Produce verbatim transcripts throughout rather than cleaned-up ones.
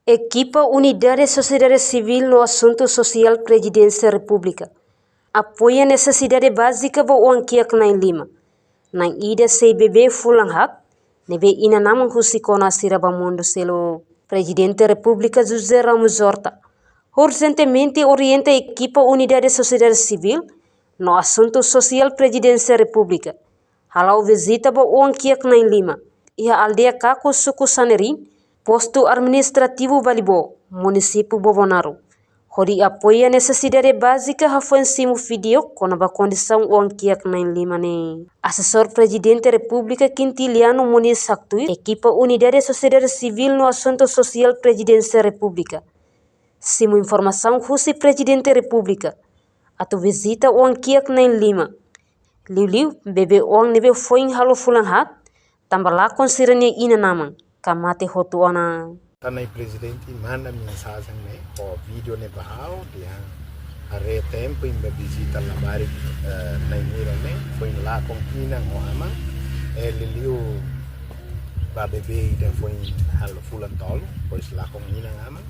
Ekipa Unidade Sosiedade Sivíl no Asuntu Sosiál Prezidénsia Repúblika apoia nesesidade bázika ba oan-kiak na'in-lima, na'in-ida sei bebé fulan haat, ne'ebé inan-aman husik ona sira ba mundu seluk. Prezidente Repúblika José Ramos Horta urjentemente orienta ekipa Unidade Sosiedade Sivíl no Asuntu Sosiál Prezidénsia Repúblika hala'o vizita ba oan-kiak na'in-lima iha aldeia Kaku, suku Sanerin, postu administrativu Balibó, munisípiu Bobonaro, hodi apoia nesesidade bázika hafoin simu vídeo kona-ba kondisaun oan-kiak na'in-lima ne'e. Asesór Prezidente Repúblika Quintiliano Moniz haktuir, ekipa Unidade Sosiedade Sivíl no Asuntu Sosiál Prezidénsia Repúblika simu informasaun husi Prezidente Repúblika atu vizita oan-kiak na'in-lima, liuliu bebé oan ne'ebé foin halo fulan haat, tanba lakon sira-nia inan-aman ka mate hotu ona. Tanba Prezidente manda mensajen ne'e, ho vídeo ne'e ba ha'u, dehan haree tempu imi bá vizita labarik, eh, na'in-lima ne'e, foin lakon inan ho aman, eh, liuliu ba bebé ida foin halo fulan tolu, depois lakon inan-aman.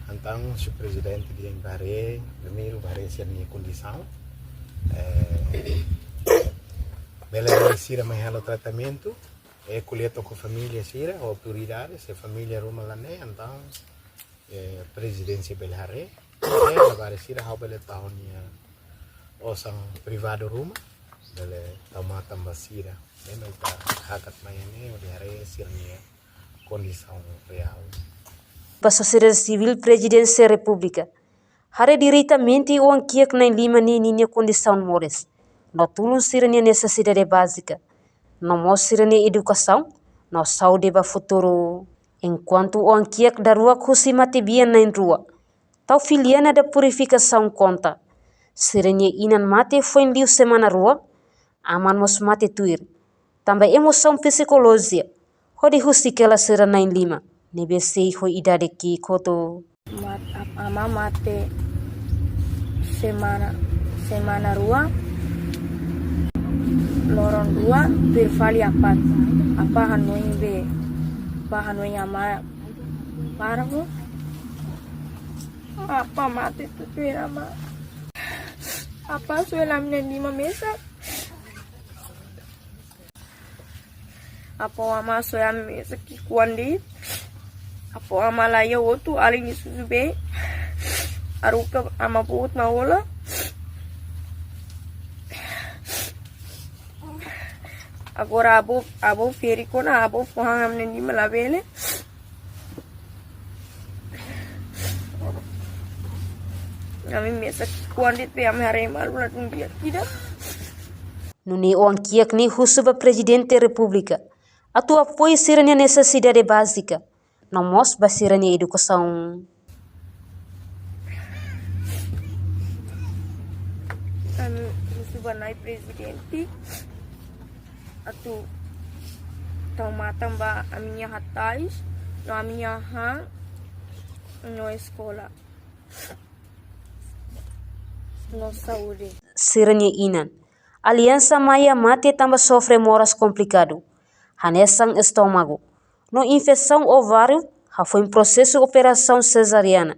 Entaun, señór Prezidente dehan bá haree, primeiru bá haree sira-nia kondisaun. Eh, bele sira mai halo tratamentu, eh, ko'alia ho família sira, autoridade, se família ruma la ne'e, entaun, eh, Prezidente bele haree. Eh, labarik sira ha'u bele tau nia osan privadu ruma, bele tau matan ba sira. Ne'e mak ita hakat mai ne'e, hodi haree sira-nia kondisaun reál. Ba Sosiedade Sivíl Prezidénsia Repúblika, haree diretamente oan-kiak na'in-lima ne'e ninia kondisaun moris, no tulun sira-nia nesesidade bázika, no mós sira-nia edukasaun no saúde ba futuru. Enkuantu oan-kiak daruak husi matebian na'in-rua tau filiana da purifikasaun konta, sira-nia inan mate foin liu semana rua, aman mós mate tuir, tanba emosaun psikolojia hodi husik hela sira na'in-lima ne'ebé sei ho idade ki'ik hotu. Mat-, ap-, ama mate semana, semana rua, loron rua, tuir fali apá. Apá hanoin be, apá hanoin ama para ho. Apá mate tutuir ama. Apá soe ami na'in-lima mesak. Apá ho ama soe ami mesak ki'ikoan de'it. Apá ho ama laiha hotu, alin nia susubeen. Haruka ama boot mak hola. Agora avó, avó ferik ona, avó fó han ami na'in-lima labele. Ami mesak ki'ikoan de'it, be ami haree malu ladún di'ak ida. Nune'e oan-kiak ne'e husu ba Prezidente Repúblika atu apoiu sira-nia nesesidade bázika, no mós ba sira-nia edukasaun. Ami husu ba Na'i Prezidente atu tau matan ba ami-nia hatais, no ami-nia han, no eskola, no saúde. Sira-nia inan, Aliansa Maia mate tanba sofre moras komplikadu, hanesan estómagu no infesaun ováriu, hafoin prosesu operasaun sezariana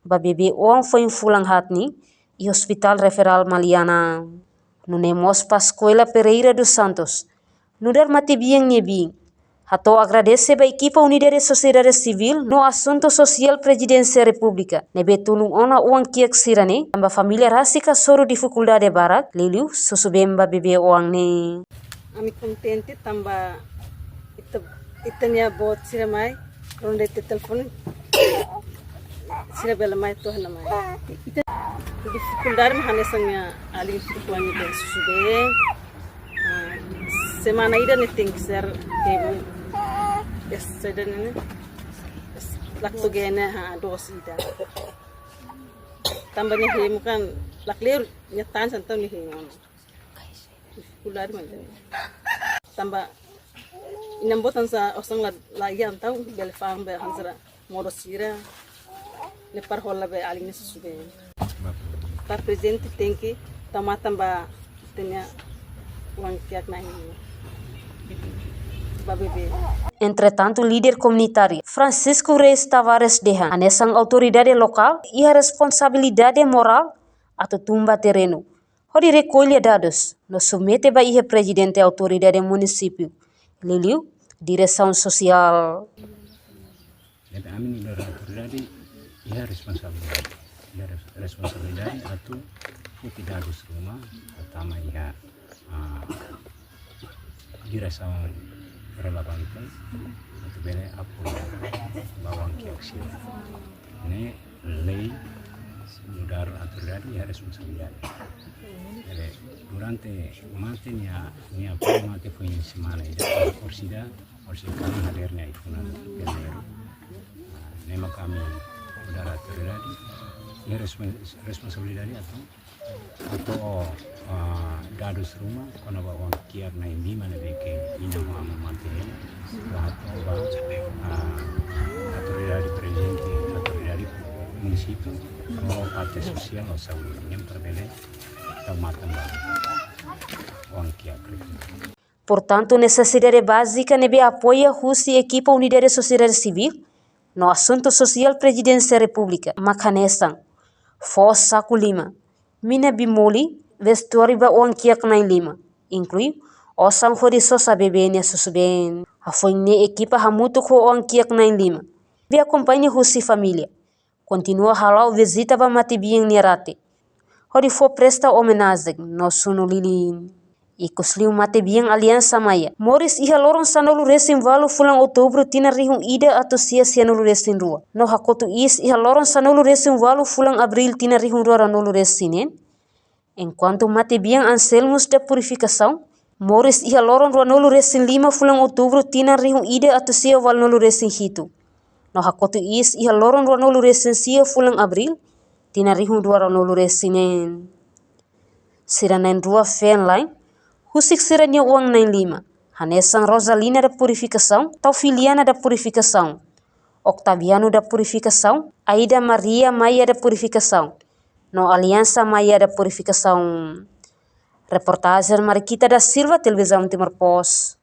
ba bebé oan foin fulan haat ne'e iha Hospital Referral Maliana. Nune'e mós Pascoela Pereira dos Santos, nu'udar matebian nia biin, hato'o agradese ba ekipa Unidade Sosiedade Sivíl no Asuntu Sosiál Prezidénsia Repúblika ne'ebé tulun ona oan-kiak sira-ne'e, tanba família rasik hasoru difikuldade barak, liuliu susubeen ba bebé oan ne'e. Ami kontente tanba ita, ita-nia boot sira mai, ronde te telefone, sira bele mai to'o ona mai. Ita difikuldade mak hanesan nia alin tuan nia bele susubeen. Ah, semana ida ne'e tenke ser hemu. Esa ida ne'e ne'e. Laktogena, ha, doze ida. Tanba nia hemu kan, lakleur nia tan santan nia hemu. Difikuldade mak ne'e. Tanba inan-boot hanesan osan la, laiha entaun bele fa'an be hanesan modo sira, ne'e para hola be alin nia susubeen. Ita prezidente tenke tau matan ba ita-nia oan-kiak na'in-lima. Entretantu, líder komunitáriu Francisco Reis Tavares dehan hanesan autoridade lokál iha responsabilidade morál atu tun ba terrenu hodi rekolla dadus no submete ba iha prezidente autoridade munisípiu, liuliu diresaun sosiál. Ne'ebé ami nu'udar autoridade iha responsabilidade, iha res-, responsabilidade atu foti dadus ruma, atu tama iha, ah, diresaun relevante atu bele apoiu ba oan-kiak sira. Ne'e lei nu'udar autoridade iha responsabilidade. Jadi, durante mate nia, nia mate foin semana ida, orsida, orsida kami hadir nia ifunan. Ah, ne'e mak ami nu'udar autoridade iha respons-, responsabilidade atu atu, ah, dadus ruma kona-ba oan-kiak na'in-lima ne'ebé ke inan ho aman mate hela, ba hato'o ba, ah, autoridade prezidente, autoridade munisípiu, ho parte sosiál no saúde, ne'e para bele tau matan ba oan-kiak. Portantu, nesesidade bázika ne'ebé apoia husi ekipa Unidade Sosiedade Sivíl no Asuntu Sosiál Prezidénsia Repúblika mak hanesan: fó saku lima, mina bimoli, vestuáriu ba oan-kiak na'in-lima, inklui osan hodi sosa bebé nia susubeen. Hafoin ne'e ekipa hamutuk ho oan-kiak na'in-lima, be akompaña husi família, kontinua hala'o vizita ba matebian nia rate, hodi fó presta omenajen no sunu lilin. Ikusliu matebian Aliansa Maia moris iha loron sanulu-resin-ualu fulan Outubru tinan rihun ida atus sia sianulu-resin-rua, no hakotu iis iha loron sanulu-resin-ualu fulan Abríl tinan rihun rua ruanulu-resin-neen. Enkuantu matebian Anselmus da Purificação moris iha loron ruanulu-resin-lima fulan Outubru tinan rihun ida atus sia ualunulu-resin-hitu, no hakotu iis iha loron ruanulu-resin-sia fulan Abríl tinan rihun rua ruanulu-resin-neen. Sira na'in-rua feen-la'en husik sira-nia oan na'in-lima, hanesan Rosalina da Purificação, Taufiliana da Purificação, Octaviano da Purificação, Aida Maria Maia da Purificação, no Aliansa Maia da Purificação. Reportajen Mariquita da Silva, Televizaun Timor Post.